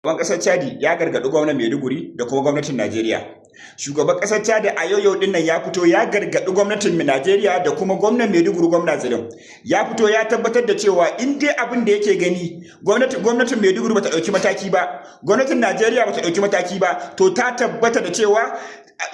Shugaban ƙasar Chadi ya gargaɗi gwamnan Maiduguri da kuma gwamnatin Najeriya. Shugaban ƙasar Chadi a yau yau din nan ya fito ya gargaɗi gwamnatin Najeriya da kuma gwamnan Maiduguri, gwamna Zulum. Ya fito ya tabbatar da cewa in dai abin da yake gani gwamnatin Maiduguri bata ɗauki mataki ba, gwamnatin Najeriya bata ɗauki mataki ba, to ta tabbata da cewa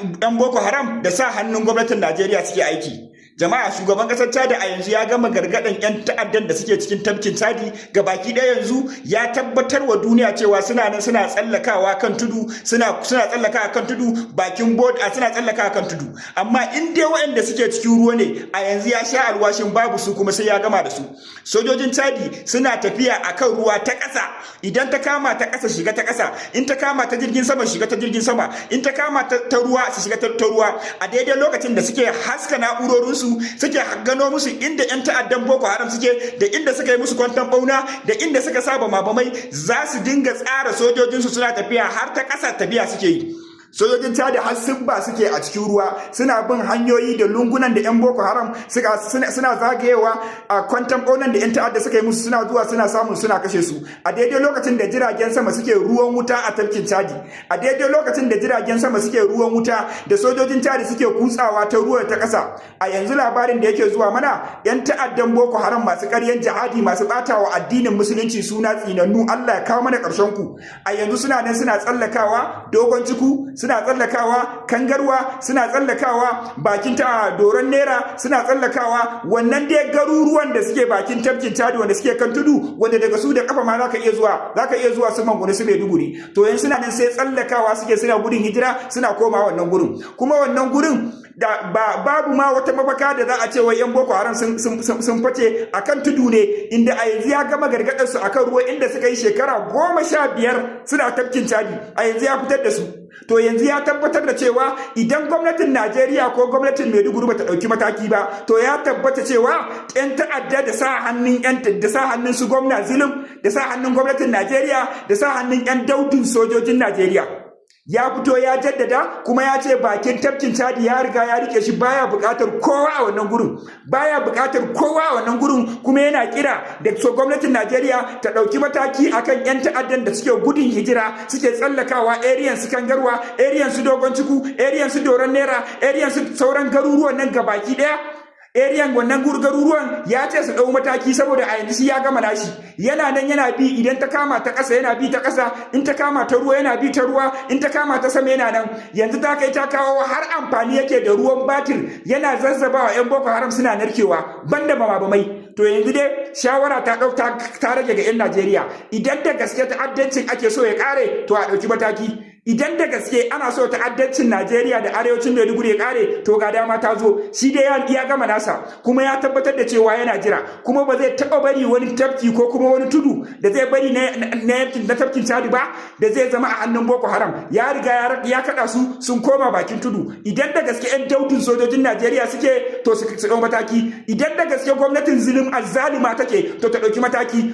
ɗan Boko Haram da sa hannun gwamnatin Najeriya suke aiki. Jama'a, shugaban kasar Chadi a yanzu ya gama gargaɗin 'yan ta'addan da suke cikin tafkin Chadi ga baki ɗaya. Yanzu ya tabbatar wa duniya cewa suna nan suna tsallakawa kan tudu, suna tsallakawa kan tudu bakin board, suna tsallakawa kan tudu. Amma in dai waɗanda suke cikin ruwa ne, a yanzu ya sha alwashin babu su, kuma sai ya gama da su. Sojojin Chadi suna tafiya akan ruwa, ta ƙasa, idan ta kama ta ƙasa shiga ta ƙasa, in ta kama ta jirgin sama shiga ta jirgin sama, in ta kama ta ruwa su shiga ta ruwa, a daidai lokacin da suke haska na'urorinsu, suke gano musu inda 'yan ta'addan Boko Haram suke, da inda suka yi musu kwantan bauna, da inda suka saba mabamai. Za su dinga tsara sojojinsu suna tafiya, har ta ƙasa tafiya suke yi. Sojojin Chadi har sun ba suke a cikin ruwa, suna bin hanyoyi da lungunan da 'yan Boko Haram suna zagayewa a kwantan ɓaunan da 'yan ta'adda suka yi musu, suna zuwa suna samun suna kashe su, a daidai lokacin da jiragen sama suke ruwan wuta a tafkin Chadi. A daidai lokacin da jiragen sama suke ruwan wuta da sojojin Chadi suke kutsawa ta ruwa, ta ƙasa. A yanzu labarin da yake zuwa mana, 'yan ta'addan Boko Haram masu ƙaryan jihadi, masu ɓatawa addinin Musulunci suna, tsinannu, Allah ya kawo mana ƙarshen ku, a yanzu suna nan suna tsallakawa Dogon Ciku, suna tsallakawa Kangarwa, suna tsallakawa bakin ta Doron Nera, suna tsallakawa wannan dai garuruwan da suke bakin tafkin Chadi, wanda suke kan tudu, wanda daga su da kafa ma zaka iya zuwa su Mangwani, su Maiduguri. To yanzu suna nan sai tsallakawa suke, suna gudun hijira, suna koma wannan gurin. Kuma wannan gurin da ba babu ma wata mafaka da za a ce wai yan Boko Haram sun face akan tudu ne, inda a yanzu ya gama gargadar su akan ruwa, inda suka yi shekara 15 suna tafkin Chadi. A yanzu ya fitar da su. To yanzu ya tabbatar da cewa idan gwamnatin Najeriya ko gwamnatin Maiduguri bata ɗauki mataki ba, to ya tabbata cewa 'yan ta'adda da sa hannun yan da sa hannun su gwamna Zulum, da sa hannun gwamnatin Najeriya, da sa hannun 'yan daudin sojojin Najeriya. Ya fito ya jaddada, kuma ya ce bakin tafkin Chadi ya riga ya rike shi, baya buƙatar kowa a wannan gurin, baya buƙatar kowa a wannan gurin. Kuma yana kira da so gwamnatin Najeriya ta ɗauki mataki akan 'yan ta'addan da suke gudun hijira, suke tsallakawa area su Kangarwa, area su Dogon Ciku, area su Doron Nera, area su sauran garuruwan nan gabaki ɗaya, area wannan garuruwan. Ya ce su ɗau mataki, saboda a yanzu shi ya gama nashi. Yana nan yana bi, idan ta kama ta ƙasa yana bi ta ƙasa, in ta kama ta ruwa yana bi ta ruwa, in ta kama ta sama yana nan. Yanzu ta kai ta kawo har amfani yake da ruwan batir, yana zazzabawa 'yan Boko Haram suna narkewa, banda bama bamai. To yanzu dai shawara ta ɗau ta rage ga 'yan Najeriya. Idan da gaske ta'addancin ake so ya ƙare, to a ɗauki mataki. Idan da gaske ana so ta'addancin Najeriya da arewacin Maiduguri ya kare, to ga dama ta zo. Shi dai ya gama nasa, kuma ya tabbatar da cewa yana jira, kuma ba zai taɓa bari wani tafki ko kuma wani tudu da zai bari na yankin na tafkin Chadi ba da zai zama a hannun Boko Haram. Ya riga ya kaɗa su sun koma bakin tudu. Idan da gaske 'yan daudin sojojin Najeriya suke, to su ɗau mataki. Idan da gaske gwamnatin Zulum azzalima take, to ta ɗauki mataki.